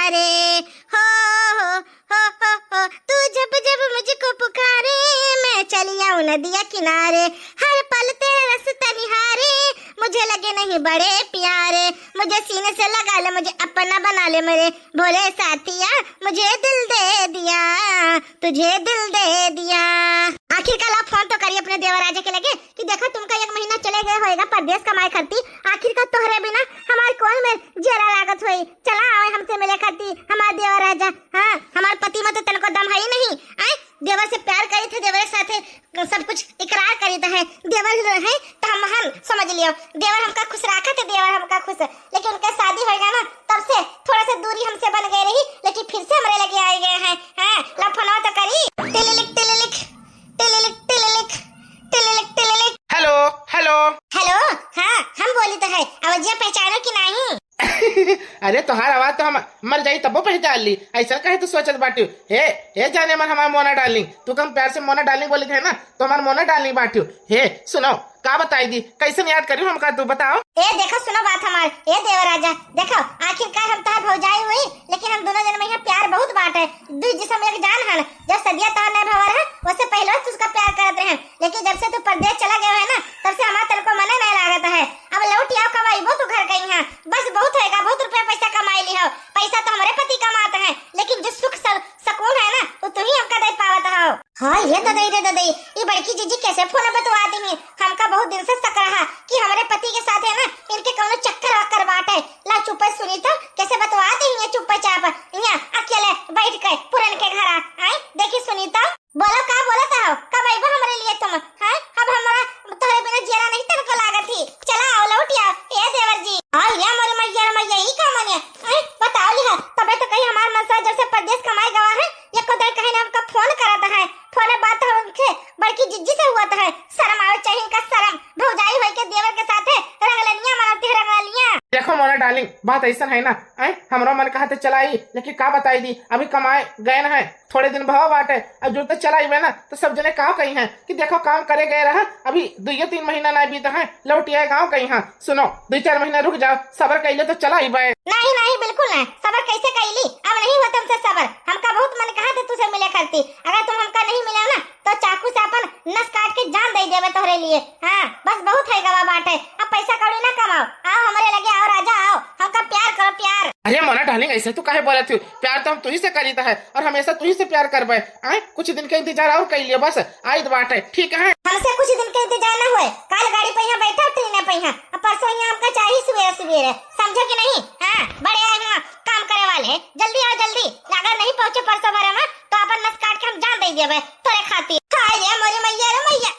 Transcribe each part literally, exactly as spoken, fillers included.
रे। हो, हो, हो, हो, हो, तू जब जब मुझको पुकारे, मैं चली आऊं नदिया किनारे। हर पल तेरा रस्ता निहारे, मुझे लगे नहीं बड़े प्यारे। मुझे सीने से लगा ले, मुझे अपना बना ले मेरे भोले साथिया, मुझे दिल दे दिया, तुझे दिल दे दिया। आखिरकार ला फोन तो करी अपने देवर राजा के लगे कि देखा तुमका एक महीना चले गए होएगा परदेस कमाए खरती, आखिरकार तोहरे बिना हमार कौन में जियरा लागत होई, चला आवे हमसे मिले खरती हमार देवर राजा। हाँ, हमार पति में तो तनको दम है ही नहीं। आए, देवर से प्यार करी थे, देवर के साथे सब कुछ इकरार करी थे, देवर ही रहे तो हम, हम समझ लियो, देवर हमका खुश रखा थे, देवर हमका खुश, लेकिन उनका शादी होएगा ना, तब से थोड़ा सा दूरी हमसे बन गई रही, लेकिन फिर से हमरे लगे आए गए हैं। हाँ, ला फोनवा तो करी। टिलिलिक, टिलिलिक, टिलिलिक, टिलिलिक, टिलिलिक, टिलिलिक। हेलो, हेलो। हेलो, हाँ, हम बोली तो है, आवाजिया पहचानो कि नहीं? अरे, तोहार आवाज तो हम मर जाई तबो पहचान ली, ऐसा काहे तू सोचत बाटियो? हे, हे जाने मन हमार मोना डार्लिंग, तू कम प्यार से मोना डार्लिंग बोली थे ना, तो हमार मोना डार्लिंग बाटियो। हे, सुनो, का बताई दी, कैसन याद करियो हमका, तू बताओ। ए, देखो, सुनो बात हमार। ए, देवर राजा, देखो, आखिरकार हम तोहार भौजाई हुई, लेकिन हम दोनों जन में यहाँ प्यार बहुत बाटे। दुई जिसम एक जान हन। जब सदिया तोहार नहीं भवर है, उससे पहले से उसका प्यार करत रहे, लेकिन जब से तू परदेस चला गया है ना, तब से हमार तनको मने नहीं लागत है। अब लौट आओ, कब अइबो तू घर कहीं है? बस बहुत होएगा, बहुत रुपया पैसा कमाई ली हो। पैसा तो हमारे पति कमाते हैं, लेकिन जो सुख स-, सुकून है ना, वो तू ही हमका दे पावत हो। हाँ, ये ददई रे ददई, ये बड़की जीजी कैसे फोन बतवा दी है? हमका बहुत दिन से शक रहा कि हमारे पति के साथ है ना, इनके कौनो चक्कर वक्कर बाटे। ला चुप्पे सुनी तो, कैसे बतवा दी है चुप्पे चाप, यहाँ अकेले बैठ के पुरन के घरा। आए, देखी सुनी तो। बोलो, का बोलत हो? कब अइबो हमरे लिए तुम? हैं? अब हमरा तोहरे बिना जियरा नहीं तनको लागत ही। चला आओ, लौट आओ, ए देवर जी। आ, या मोरे मैया रे मैया, ई का माने? हैं? बताओ लिहा, तबे तो कहीं हमार मनसा जब से परदेस कमाए गवा है, एको दिन कहीं ना हमका फोन करत है। फोन बात तो उनके बड़की जिज्जी से हुआ तो है। शर्म आवे चाहिए इनका, शर्म। भौजाई होई के देवर के साथे रंगलनिया मनाती है, रंगलनिया। देखो मोना डार्लिंग, बात ऐसा है ना, हैं? हमरो मन कहा तो चला आई, लेकिन का बताई दी, अभी कमाए गए ना है। थोड़े दिन भवा बाटे, अब जुड़ते चला आइबे ना, तो सब जने का कही हैं कि देखो काम करे गए रहा, अभी दुइये तीन महीना ना बीता है, लौट आए गाँव कही हैं। सुनो, दुई चार महीना रुक जाओ, सबर कइले तो चला आइबे। नहीं, नहीं, बिल्कुल नहीं, सबर कैसे कइली? अब नहीं होत हमसे सबर, हमका बहुत मन कहा थे तुझसे मिले करती, अगर तुम हमका नहीं मिले ना, तो चाकू से अपन नस काट के जान दे देबे तोहरे लिए। हाँ, बस बहुत है गवा बाटे, अब पैसा कौड़ी ना कमाओ, आओ हमरे लगे, आओ राजा, आओ, हमका प्यार करो, प्यार। अरे मोना डार्लिंग, ऐसे तू काहे बोलत हो? प्यार तो हम तुही से करीत है और हमेशा तुही से प्यार करबे। आए, कुछ दिन के इंतजार और कर लियो, बस आइत बाटे, ठीक है? हमसे कुछ दिन के इंतजार ना होए, काल गाड़ी पे यहाँ बैठा, ट्रेन पे यहाँ, अब परसों यहाँ हमका चाहिए सुबेरे सुबेरे, समझो कि नहीं? हाँ, बड़े आए हुआ काम करे वाले, जल्दी आओ जल्दी, अगर नहीं पहुँचे परसों भरे में तो अपन नस काट के हम जान दे देबे तोरे खातिर। हाय रे मोरे मैया रे मैया,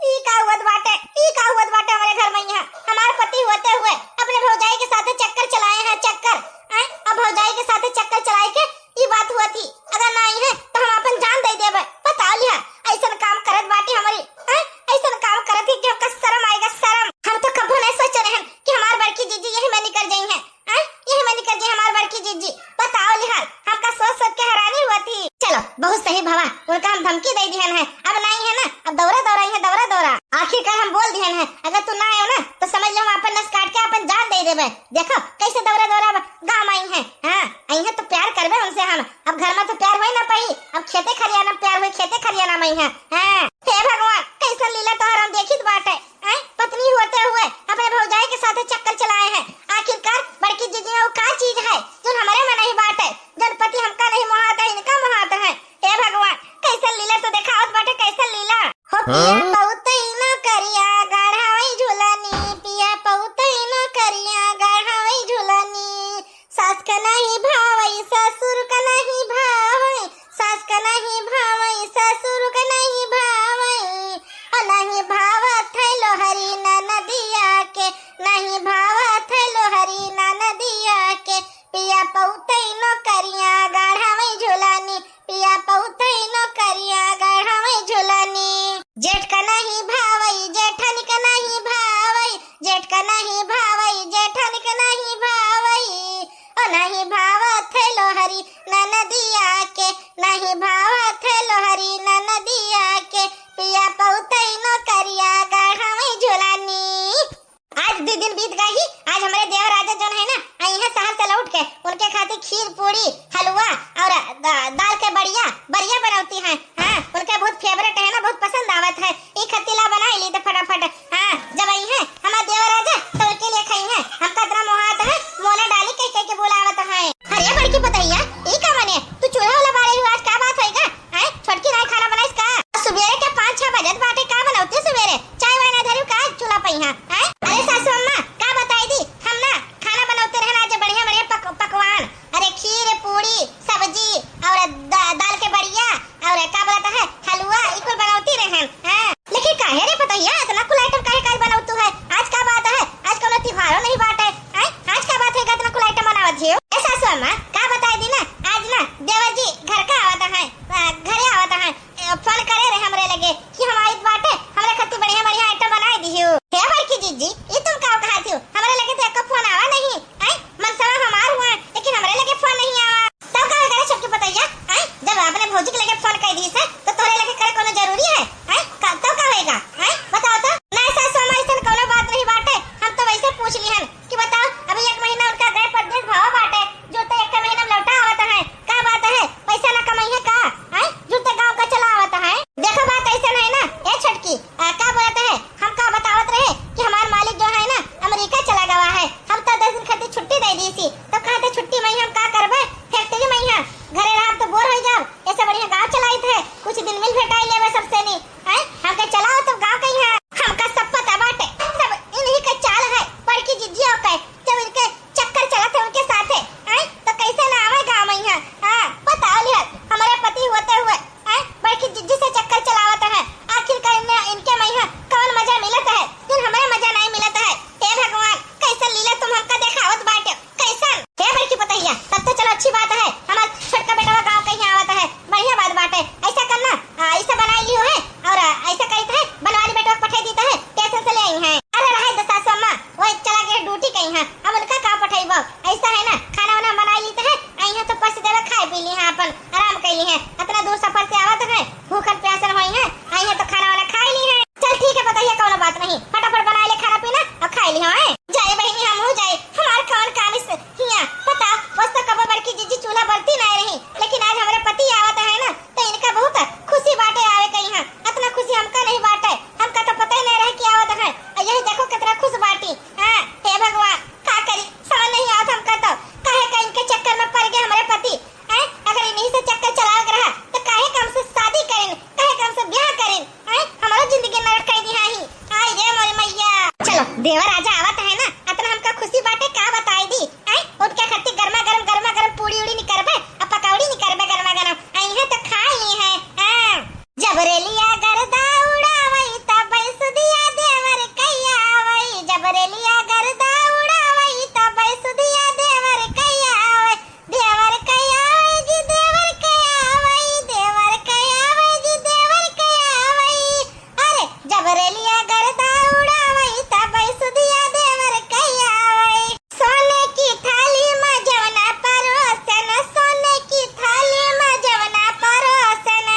ई का हुअत बाटे, ई का हुअत बाटे हमरे घर में यहाँ? हमार पति होते हुए अपने भौजाई के साथे चक्कर चलाए हैं, चक्कर। हैं? अब भौजाई के साथे चक्कर चलाए के ई बात हुआ थी, अगर ना आई है तो हम अपन जान दे देबे। बताओ लिहा, ऐसन काम करत बाटी हमारी, हैं? ऐसन काम करत ही कि हमका शर्म आएगा, शर्म। हम तो कभो नहीं सोचे रहन कि हमार बड़की जीजी यही में निकल जाई हैं। हैं? यही में निकल जाई हमार बड़की जीजी। बताओ लिहा, हमका सोच सोच के हैरानी हुआ थी। चलो, बहुत सही भवा, उनका हम धमकी दे दिहन है, अब नहीं है ना, अब दौरा दौरा ही है, दौरा दौरा। आखिरकार हम बोल दिहन है, अगर तू ना आयो ना तो समझ लो हम अपन नस काट के अपन जान दे देबे। देखो कैसे दौरा दौरा गाँव आई है। हाँ, आई है तो प्यार करबे उनसे हम, अब घर में तो प्यार होई ना पाई, अब खेते खरियाना प्यार होई, खेते खरियाना में है। हाँ, हे भगवान, कैसन लीला तोहर हम देखित बाटे। हैं? पत्नी होते हुए अपने भौजाई के साथे चक्कर चलाए हैं। आखिरकार बड़की जीजी में वो का चीज है जो हमरे में नहीं बाटे, जौन पति हमका नहीं मोहात है, इनका मोहात है। हे भगवान, कैसन लीला तो देखावत बाटे, कैसन लीला। हो पिया हाँ? बहुत ही नौकरिया गढ़ावई झुलनी, पिया बहुत ही नौकरिया गढ़ावई झुलनी। सास का नहीं भावई, ससुर का नहीं भावई, सास का नहीं भावई, ससुर का नहीं भावई। ओ नहीं भावत है लोहरी ननदिया के, नहीं भावत है लोहरी ननदिया के। पिया पौतई नौकरिया गढ़ावई झुलनी, पिया पौतई नौकरिया गढ़ावई झुलनी। जेठ का कि बताइया, ई का मने? तू चूल्हा वाला बारे हो, आज का बात होइगा? हैं? छोटकी नाई खाना बनाइस का? सुबेरे के पाँच छह बजत बाटे, का बनौती सुबेरे? चाय वाय ना धरियो का चूल्हा पइहाँ? हैं? अरे सासू अम्मा, का बताई दी? हम ना खाना बनौते रहन आज बढ़िया बढ़िया पक-, पकवान। अरे खीर, पूड़ी, सब्जी और दा-, दाल के बड़िया और का बोलत है, हलवा, ई कुल बनौती रहन। हाँ। लेकिन काहे रे पतोहिया, इतना कुल item काहे काहे बनौतू है? आज का बात है? आज कौनो त्योहारो नहीं बाटे। हैं? आज का बात है, इतना कुल item बनावत हियो? ए सासू अम्मा, का बताई दी ना, आज ना देवर जी घर का आवत है, अ, घरे आवत है। ए, phone करे रहे हमरे लगे कि हम आइत बाटे, हमरे खातिर बढ़िया बढ़िया item बनाई दिहियो। हे बड़की जीजी, ई तुम का कहत हियो? हमरे लगे तो एको phone आवा नहीं। हैं? मनसवा हमार हुआ, लेकिन हमरे लगे phone नहीं आवा। तब का हो गया छोटकी पतोहिया? हैं? जब अपने भौजी के लगे phone कर दी से, तो तोहरे लगे करे कोनो जरूरी है? हैं? का, तब का होएगा? हैं? बताओ तो। नहीं सासू अम्मा, ऐसन कोनो बात नहीं बाटे, हम तो वैसे पूछ लिहन कि बताओ, अभी एक महीना उनका गए परदेस भवा बाटे, जो तो एक महीना में लौटा आवत है, का बात है, पैसा ना कमाई है का? हैं? जो तो गाँव का चला आवत है। देखो बात ऐसन है ना, ए छोटकी, आ, का बोलत है, हम का बतावत रहे कि हमार मालिक जो है ना, अमेरिका चला गवा है, हम तो दस दिन खातिर छुट्टी दे दी सी, तो कहते छुट्टी में हम का करबे, factory में यहाँ घरे रहब तो bore हो जाब, ऐसे बढ़िया गाँव चलाइत है, कुछ दिन मिल भेटाई लेबे सबसे नी, हैं? हमके चलाओ तो गाँव कहीं है, हमका सब पता बाटे, सब इन्हीं के चाल है, बड़की जिज्जियों के, जब इनके चक्कर चलत है उनके साथे, हैं? तो कैसे ना आवे गाँव में यहाँ? हाँ, बताओ लिहल, हमारे पति होते हुए, हैं? बड़की जिज्जी से चक्कर चलावत है, आखिर का इन्हें, इनके में यहाँ कौन मजा मिलत है, जिन हमें मजा नहीं मिलत है। हे भगवान, कैसन लीला तुम हमका देखावत बाटे, कैसन? हे बड़की पतोहिया, तब तो चलो अच्छी बात है, हमार छोटका बेटवा गाँव कहीं आवत है, बढ़िया बात बाटे। ऐसा करना, आ, ऐसा बनाई लियो है और, आ, ऐसा करीत है, बनवारी बेटवा के पठाई दीत है, station से ले आई है। अरे रहे दे सासू अम्मा, वो चला गए duty कहीं है, अब उनका का पठाईबो? ऐसा है ना, खाना वाना बनाई लीत है, आई है तो पस देवे, खाए पी ली है, अपन आराम कर ली है, इतना दूर सफर से आवत है, भूखन प्यासन होई है, आई है तो खाना वाना खाई ली है। चल ठीक है पतोहिया, कौनो बात नहीं, फटाफट बनाई ले खाना पीना और खाई ली है। जाए बहिनी, हम हो जाए, हमार कौन काम इस हिया, पता, बस तो कबो बड़की जिज्जी चूल्हा बरती ना रही, लेकिन आज हमारे पति आवत है ना, तो इनका बहुत खुशी बाटे आवे कहीं है, इतना खुशी हमका नहीं बाटे, हमका तो पता ही नहीं रहे कि आवत है, और यही देखो कितना खुश बाटी। हाँ, हे भगवान, का करी, समझ नहीं आवत हमका तो, काहे का इनके चक्कर में पड़ गए हमारे पति, हैं? अगर इन्हीं से चक्कर चलावे के रहा, तो काहे का हमसे शादी करें, काहे का हमसे ब्याह करें, हैं? हमारा जिंदगी नरक कर दी है ही। आई रे मोरी मैया। चलो, देवर राजा आवत है ना, इतना हमका खुशी बाटे, का बताई दी, हैं? उनके खातिर गर्मा गर्म, गर्मा गर्म पूड़ी उड़ी निकरबे, अब पकौड़ी निकरबे गर्मा गर्म, आई है तो खा ली है, हाँ। जब रेलिया गर्दा उड़ावई, तब सुधिया देवर कहिया आवई, जब रेलिया गर्दा उड़ावई, तब सुधिया देवर कहिया आवई। देवर कयावै जी, देवर कयावै, देवर कयावै जी, देवर कयावै। अरे, जब रेलिया गर्दा उड़ावै, तब सुधिया देवर कयावै। सोने की थाली में जवना परोसन, सोने की थाली में जवना परोसन।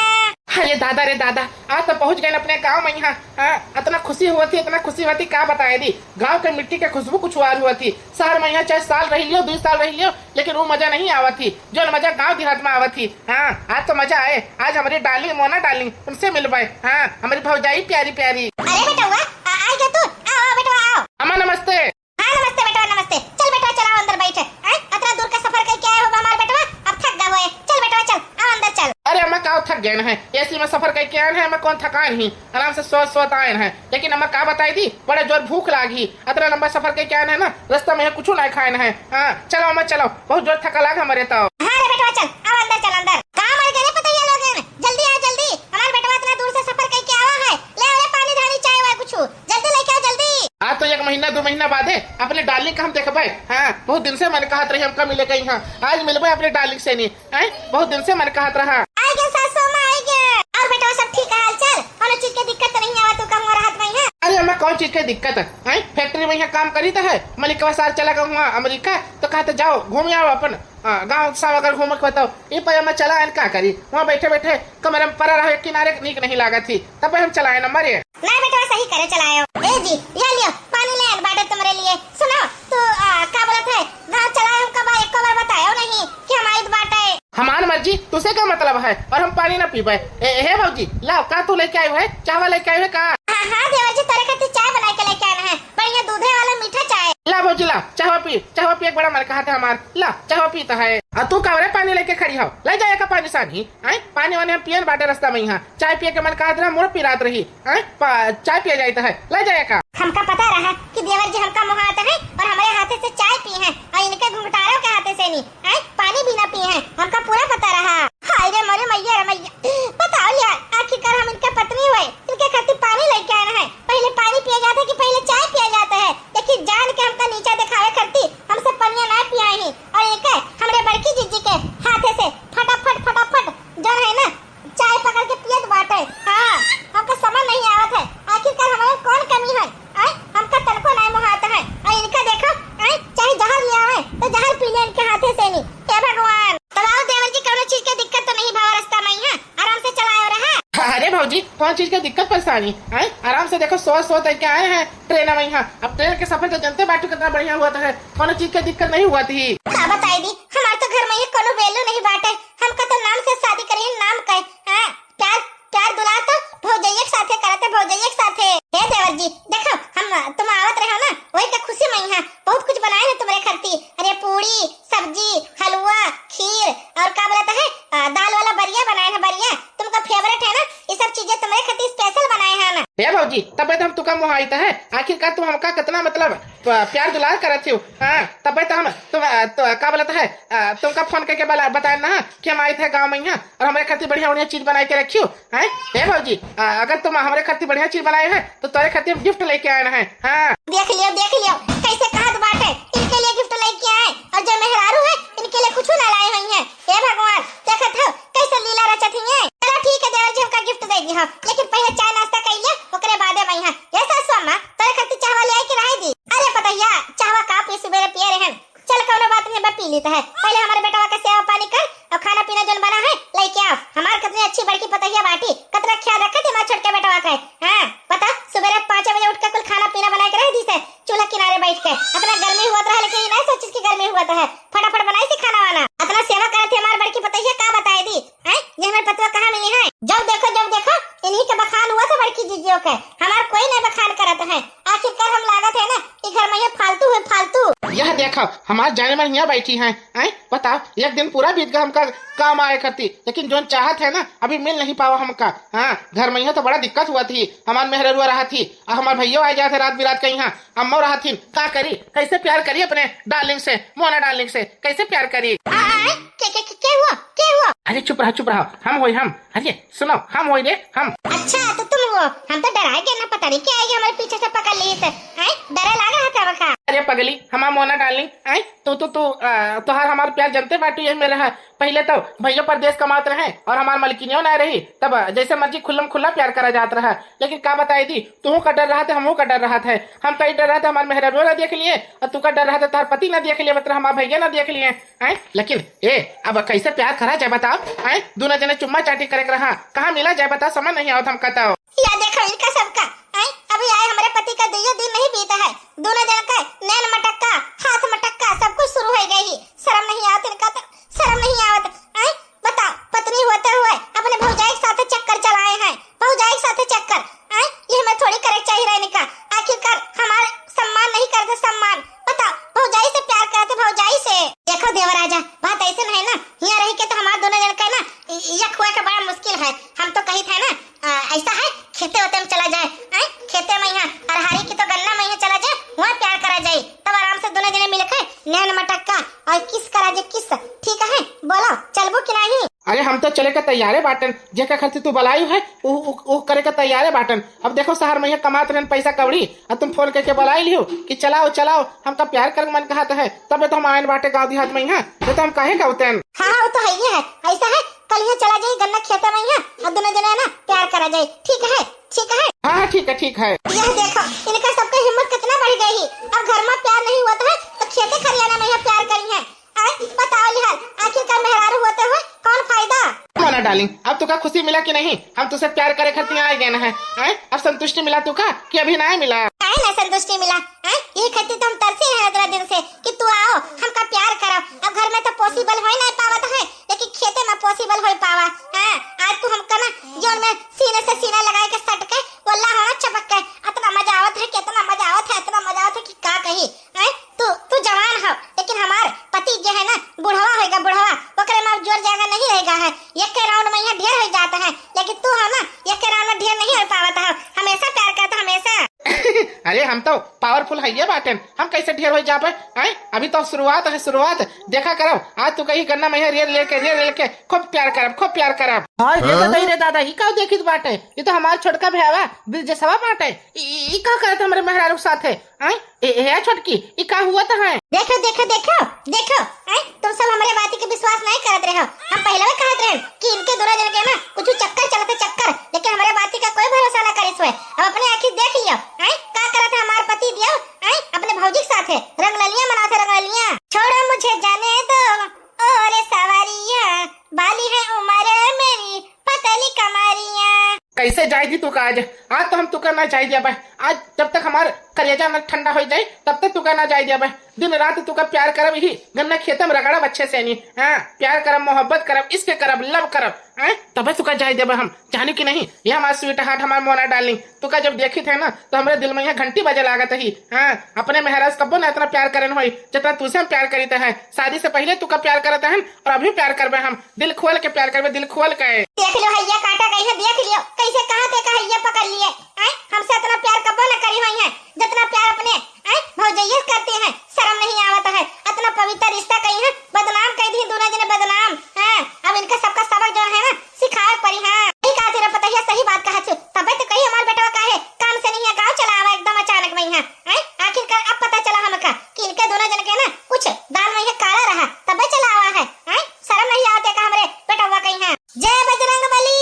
अरे दादा रे दादा, आज तो पहुँच गए अपने गाँव में। यहाँ, हाँ, इतना खुशी हुआ थी, इतना खुशी हुआ थी, का बताए दी। गाँव के मिट्टी के खुशबू कुछ और हुआ थी। शहर में यहाँ चाहे साल रह लियो, दो साल रह लियो, लेकिन वो मजा नहीं आवत ही, जो मजा गाँव देहात में आवत ही। हाँ, आज तो मजा आए, आज हमारी darling, मोना darling, उनसे मिलबे। हाँ, हमारी भौजाई प्यारी प्यारी। अरे बेटवा, आ, आई गया तू? आओ, आओ बेटवा, आओ। अम्मा नमस्ते। हाँ नमस्ते बेटवा, नमस्ते। चल बेटवा, चल आओ अंदर बैठे। हैं? इतना दूर का सफर करके आए हो हमार बेटवा, अब थक गए होए। चल बेटवा, चल, आओ अंदर चल। अरे अम्मा, का थक गए हैं? AC में सफर करके आए हैं, अम्मा कौन थकान ही, आराम से सोत सोत आए हैं। लेकिन अम्मा का बताई दी, बड़ा जोर भूख लागी, इतना लंबा सफर करके आए हैं ना, रास्ता में कुछ नहीं खाए हैं। हाँ, चलो अम्मा चलो, बहुत जोर थका लाग हमारे तो। हाँ रे बेटवा चल, आओ अंदर चल अंदर। कहाँ मर गए रे पतोहिया लोगन? जल्दी आओ जल्दी, हमार बेटवा इतना दूर से सफर करके आवा है, ले आओ रे पानी धानी चाय वाय कुछ, जल्दी लेके आओ जल्दी। आज तो एक महीना दो महीना बाद है, अपने darling का हम देखबे। हाँ, बहुत दिन से मन कहत रही हमका मिले कहीं। हाँ, आज मिलबे अपने darling से नहीं। हैं? बहुत दिन से मन कहत रहा। आइ गए सासू अम्मा, आइ गए। और बेटवा सब ठीक है हाल चाल? कौनो चीज के दिक्कत तो नहीं आवा तू कहूँ रहत में है? अरे अम्मा कौन चीज के दिक्कत है? हैं? Factory में यहाँ काम करीत है, मलिकवा सार चला गवा हुआ अमेरिका, तो कहत जाओ घूम आओ अपन, हाँ, गाँव सब अगर घूम के बताओ। ये पर अम्मा चला आयन का करी, वहाँ बैठे बैठे कमरे में पड़ा रहे किनारे नीक नहीं लागत थी, तब हम चला आयन अम्मा रे। नहीं बेटवा सही करे चला आयो। ए जी, या लियो, पानी ले आन बाटे तुम्हरे लिए। सुनो, तू, आ, का बोलत है? गाँव चला आयो, हमका बा, एको बार बतायो नहीं कि हम आइत बाटे। हमार मर्जी, तुसे का मतलब है? और हम पानी ना पीबे। ए, हे भौजी, लाओ, का तू लेके आयो है? चाहवा लेके आयो है का? हाँ देवर जी, तोरे खातिर चाय बनाए के लेके आना है, बढ़िया दूधे वाला मीठा चाय। ला भौजी ला, चाहवा पी, चाहवा पी, एक बड़ा मन कहा था हमार, ला चाहवा पी तो है। आ तू कावरे पानी लेके खड़ी हो, ले जाए का पानी सानी, आए पानी वानी हम पियन बाटे रास्ता में, यहाँ चाय पिए के मन कहा था, मुड़ पिरात रही, आए पा-, चाय पिए जाए तो है, ले जाए का। हमका पता रहा कि देवर जी हमका मुहात है और हमारे हाथे से चाय पी है और इनके घुंघटारों के हाथे से नहीं, आए पानी भी ना पी है, हमका पूरा पता रहा। हाय रे मोरे मैया रे मैया, बताओ यार, आखिरकार हम इनके पत्नी हुए, इनके खातिर पानी लेके आए हैं। पहले पानी पिया जाता है कि पहले चाय पिया जाता है? देखिए, जान के हमका नीचा दिखावे करती, हमसे पनिया ना पियाई ही। और एक है, हमरे बड़की जीजी के हाथे से फटाफट, फटाफट, जो है ना, चाय पकड़ के पियत बाटे। हाँ, हमका समझ नहीं आवत है, आखिरकार हमारे कौन कमी है? आए, हमका तनको नहीं मोहात है। और इनका देखो, आए, चाहे जहर ले आवे, तो जहर पी ले इनके हाथे से नहीं। हे भगवान, तब आओ देवर जी, कौनो चीज के दिक्कत तो नहीं भावा रास्ता में, यहाँ आराम से चलाओ रहा। अरे भौजी, कौन चीज के दिक्कत परेशानी? आए, आराम से देखो, सोत सोत है क्या आए हैं ट्रेन में यहाँ। अब ट्रेन के सफर तो जनते बाटू कितना बढ़िया हुआ था, कौनो चीज के दिक्कत नहीं हुआ थी। का बताई दी, हमार तो घर में ये कौनो value नहीं बाटे, हमका तो नाम से शादी करी, नाम का, हाँ, प्यार, प्यार दुलार तो भौजैया के साथे करत है, भौजैया के साथे। हे देवर जी, देखो, हम, तुम आवत रहो ना, वही के खुशी में यहाँ बहुत कुछ बनाए हैं तुम्हारे खातिर। अरे पूड़ी, सब्जी, हलवा, खीर और का बोलता है, आ, दाल वाला बरिया बनाए हैं, बरिया तुमका favourite है ना, ये सब चीजें तुम्हारे खातिर special बनाए हैं ना। हे भौजी, तबे तो हम तुका मोहाइत है, आखिरकार तुम हमका कितना मतलब प-, प्यार दुलार करत हो। हाँ, तबे तो हम तुम, आ, तो का बोलता है, आ, तुमका फोन करके बला-, बताए ना कि हम आए थे गाँव में यहाँ और हमारे खातिर बढ़िया बढ़िया चीज बनाए के रखियो। हैं? हे भौजी, आ, अगर तुम हमारे खातिर बढ़िया चीज बनाए हैं तो तोरे खातिर हम gift लेके आए हैं। हाँ। देख लियो, देख लियो, कैसे कहत बाटे, इनके लिए gift लेके आए और जो मेहरारू है इनके लिए कुछ ना लाए हुई हैं। हे भगवान, देखत हो कैसे लीला रचत ही है। चलो ठीक है देवर जी, हमका gift दे दी हो, लेकिन पहले चाय नाश्ता कर लिया, ओकरे बादे मैं यहाँ। ये सासू अम्मा, तोरे खातिर चाहवा ले आई कि रहे दी? अरे पतैया, चाहवा का पी, सुबेरे पिए रहन। चल, कौनो बात नहीं, बा पी लेता है। पहले हमारे बेटवा का सेवा पानी कर और खाना पीना जौन बना है, लेके आओ। हमार कितनी अच्छी बड़की पतैया बाटी, कितना ख्याल रखे थे हमारे छोटके बेटवा का। हाँ, पता, सुबेरे पाँच बजे उठ के कुल खाना पीना बना के रख दी से, चूल्हा किनारे बैठ के। इतना गर्मी हुआ रहा, लेकिन ये नहीं सोचिस कि गर्मी हुआ है, फटाफट बनाई से खाना वाना। इतना सेवा करे थे हमारे बड़की पतैया, का बताए दी, हैं? ये हमारे पतवा कहाँ मिली है? जब देखो, जब देखो, इन्हीं के बखान हुआ था बड़की जीजियों के, हमार कोई नहीं बखान करत है। आखिरकार हम लागत है ना कि घर में ये फालतू है, फालतू। यह देखो, हमार जाने मन यहाँ बैठी हैं, हैं? बताओ, एक दिन पूरा बीत गया हमका काम आए करती, लेकिन जोन चाहत है ना, अभी मिल नहीं पावा हमका। हाँ, घर में यहाँ तो बड़ा दिक्कत हुआ थी, हमार मेहररुआ रहा थी, और हमार भैया आ जाते रात बिरात के यहाँ, अम्मा रहा थी, का करी, कैसे प्यार करी अपने darling से, मोना darling से, कैसे प्यार करी? आ, आ, के, के, के, के हुआ? के हुआ? अरे चुप रहा, चुप रहा, हम होई हम। अरे सुनो, हम होई रे, हम। अच्छा, तो तुम हो, हम तो डराए गए ना, पता नहीं क्या आएगी हमारे पीछे से पकड़ ली से। हैं? डरे लाग रहा था बका। अरे पगली, हमार मोना darling, हैं? तू, तू, तू, आ, तोहार हमार प्यार जनते बाटू, ये मेरा है। पहले तो भैया परदेस कमात रहे और हमार मलकिनियो ना रही, तब जैसे मर्जी खुल्लम खुल्ला प्यार करा जात रहा। लेकिन का बताई दी, तू का डर रहा था, हमहू का डर रहा था। हम कई डर रहा था हमार मेहररुआ ना देख लिए, और तू का डर रहा था तोहार पति ना देख लिए, मतलब हमार भैया ना देख लिए। हैं? लेकिन ए, अब कैसे प्यार करा जाए बताओ? हैं? दोनों जने चुम्मा चाटी करे के रहा, कहाँ मिला जाए बताओ? समझ नहीं आवत हमका तो। या देखो इनका सबका, हैं? अभी आए हमारे पति का दुइयो दिन नहीं बीता है, दोनों जन का नैन मटक्का, हाथ मटक्का, सब कुछ शुरू हो गई ही। शर्म नहीं आवत इनका तो, शर्म नहीं आवत, हैं? बताओ, पत्नी होते हुए अपने भौजाई के साथ चक्कर चलाए हैं, भौजाई के साथ चक्कर, हैं? ये हमें थोड़ी करे के चाहिए रहने का। आखिरकार हमारे सम्मान नहीं करते, सम्मान। बताओ, भौजाई से प्यार करते, भौजाई से। देखो देवराजा, बात ऐसे नहीं ना, यहाँ रह के तो हमारे दोनों जन का ना, इ-, यक हुआ का बड़ा मुश्किल है। हम तो कही थे ना, आ, ऐसा है, खेते वेते में चला जाए, हैं? खेते में यहाँ, अरहारी की तो गन्ना में यहाँ चला जाए, वहाँ प्यार करा जाए, तब आराम से दोनों जने मिलके नैन मटक्का और kiss करा जाए, kiss। ठीक है, बोलो, चलबो कि नहीं? अरे हम तो चले के तैयारे बाटन, जेका खातिर तू बलाई है, उ, उ, उ करे के तैयारे बाटन। अब देखो शहर में यहाँ कमात रहन पैसा कौड़ी, अब तुम फोन करके बलाई लियो कि चलाओ, चलाओ, हमका प्यार करे के मन कहत है, तबे तो हम आयन बाटे गाँव देहात में यहाँ, नहीं तो हम काहे का उतरन? हाँ, हाँ, वो तो है ही है। ऐसा है, कल यहाँ चला जाई गन्ना खेते में यहाँ, और दोनों जने है ना प्यार करा जाई। ठीक है, ठीक है। हाँ, हाँ, ठीक है, ठीक है। यह देखो, इनका सबका हिम्मत कितना बढ़ गई है। अब घर में प्यार नहीं हुआ तो है, तो खेते खरियाना में यहाँ प्यार करी है। आए, बताओ लिहाल, आखिरकार मेहरारू होते हुए कौन फायदा? मोना darling, अब तुका खुशी मिला कि नहीं? हम तुझसे प्यार करे खातिर आ गए ना है, हैं? अब संतुष्टि मिला तुका कि अभी ना मिला? काहे ना संतुष्टि मिला, हैं? ये खातिर तो हम तरसे हैं इतना दिन से कि तू आओ, हमका प्यार करो। अब घर में तो possible हो ही नहीं पावत है, लेकिन खेते में possible हो पावा। हाँ, आज तू हमका ना जीवन में सीने से सीना लगाए के सट के, वल्ला होना चपक के है, एक के round में यहाँ ढेर हो जाता है, लेकिन तू है ना, एक के round में ढेर नहीं हो पावत है, हमेशा प्यार करता, हमेशा। अरे हम तो powerful हइये बाटेन, हम कैसे ढेर हो जाबे? हैं? अभी तो शुरुआत है, शुरुआत। देखा करब, आज तू कहीं गन्ना में रेर लेके, रेर लेके खूब प्यार करब, खूब प्यार करब। हाँ, ये तो नहीं रे दादा, ई का देखित बाटे? ये तो हमार छोटका भैया ब्रजेशवा बाटे। ई, ई, ई का करत हमरे मेहरारू के साथे? आय, ए, ए, छोटकी, ई का हुआ त है? देखो, देखो, देखो, देखो, आय, तुम सब हमरे बाती के विश्वास नहीं करत रहे हो। हम पहले भी कहत रहे कि इनके दोनों जन के ना कुछ चक्कर चलत है, चक्कर, लेकिन हमरे बाती का कोई भरोसा ना करिस हुए। अब अपने आँखी देख लियो, आय, का करत है हमार पति दियो, आय, अपने भौजी के साथ है, रंगललियाँ मनात है, रंगललियाँ। छोड़ो मुझे जाने दो, ओ रे सवारिया, बाली है उम्र मेरी, पतली कमरिया। कैसे जाए दी तू का आज? आज तो हम तुका ना जाए दिया बे। आज जब तक हमार करेजा न ठंडा हो जाए, तब तक तुका ना जाए दिया बे। दिन रात तुका प्यार करब, ही गन्ना खेतम रगड़ब अच्छे से नी। हाँ, प्यार करब, मोहब्बत करब, इश्क करब, love करब, हाँ, तबे तुका जाए देबे हम। जानी कि नहीं, ये हमार sweetheart, हमार मोना darling, तुका जब देखित है ना, तो हमरे दिल में यहाँ घंटी बजे लागत ही। हाँ, अपने मेहरारू से कब्बो ना इतना प्यार करन होई, जितना तुसे हम प्यार करीत है। शादी से पहले तुका प्यार करत हन और अभी प्यार करबे हम। दिल खोल के प्यार करबे, दिल खोल के। देख लियो, हैया काटा गई है, देख लियो, कैसे कहाँ ते का हैया पकड़ लिए। आय, हमसे इतना प्यार कब्बो न करी हुई है, जितना प्यार अपने, आय, भौजैया करती है। शर्म नहीं आवत है, इतना पवित्र रिश्ता कहीं है, बदनाम कर दी दोनों जने, बदनाम। हाँ, अब इनका सबका सबक जो है ना, सिखावे पड़ी। हाँ, सही कहा तेरा पतोहिया, सही बात कहा छू। तबे तो कही हमार बेटवा काहे काम से नहीं है, गाँव चला आवा एकदम अचानक में यहाँ। हैं? आखिर का अब पता चला हमका कि इनके दोनों जन के ना कुछ दाल में ये काला रहा, तबे चला आवा है। हैं? शर्म नहीं आवत है का हमरे बेटवा कहीं है? जय बजरंग बली।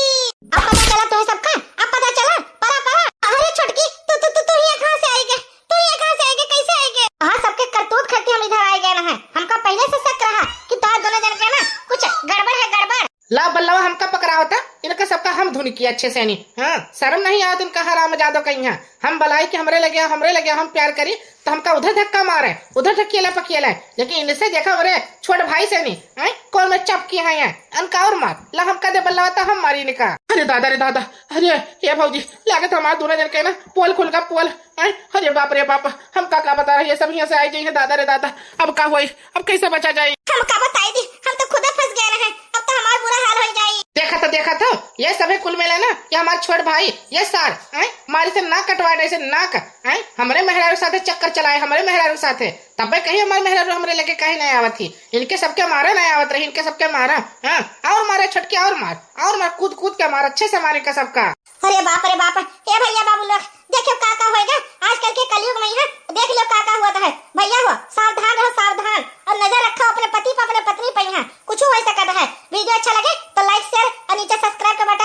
अब पता चला तुम्हें सबका, अब पता चला। परा, परा। अरे छोटकी, तू, तू, तू, तू यहाँ कहाँ से आई गे? तू यहाँ कहाँ से आई गे? कैसे आई गे? हाँ, सबके करतूत खातिर हम इधर आए गए ना है। हमका पहले से शक रहा कि तोहर दोनों जन के ना कुछ गड़बड़ है, गड़बड़। ला बल्लवा हमका पकड़ावता, इनका सबका हम धुन की अच्छे से नहीं। हाँ, शर्म नहीं आवत इनका हरामजादो का यहाँ। हम बलाई कि हमरे लगे आओ, हमरे लगे आओ, हम प्यार करी, तो हमका उधर धक्का मारे, उधर ढकेला पकेला। लेकिन इनसे देखा, अरे छोट भाई से नहीं, हैं? कौन में चपकी है यहाँ? अनका और मार, ला हमका दे बल्लवा तो हम मारी इनका। अरे दादा रे दादा, अरे हे भौजी, लागत हमार दोनों जन के ना पोल खुल गा, पोल। हैं? अरे बाप रे बाप, हम का, का बता रहे, ये सब यहाँ से आई जाई है, दादा रे दादा, अब का होई? अब कैसे बचा जाई? हम का बताई दी, हम तो खुदे फंस गए रहे, अब तो हमार बुरा हाल हो जाई। देखा तो, देखा तो, ये सभे कुल मिले ना, ये हमार छोट भाई, ये सार, हैं, मारी से नाक कटवा दे, से नाक, हैं, हमरे मेहरारू साथे चक्कर चलाए, हमरे मेहरारू साथे, तबे कही हमार मेहरारू हमरे लेके कहीं नहीं आवत ही, इनके सबके मारा नहीं आवत रही, इनके सबके मारा, हाँ, और मारा छोटके, और मार, और मार, कूद कूद के मार, अच्छे से मारे का सबका। अरे बाप रे बाप, हे भैया बाबू लोग, देखियो का का होएगा आजकल के कलयुग में यहाँ, देख लियो का का होत है। भैया हो, सावधान रहो, सावधान, और नजर रखो अपने पति पे, अपने पत्नी पे। यहाँ कुछ हो सकत है। Video अच्छा लगे तो like, share और नीचे subscribe का बटन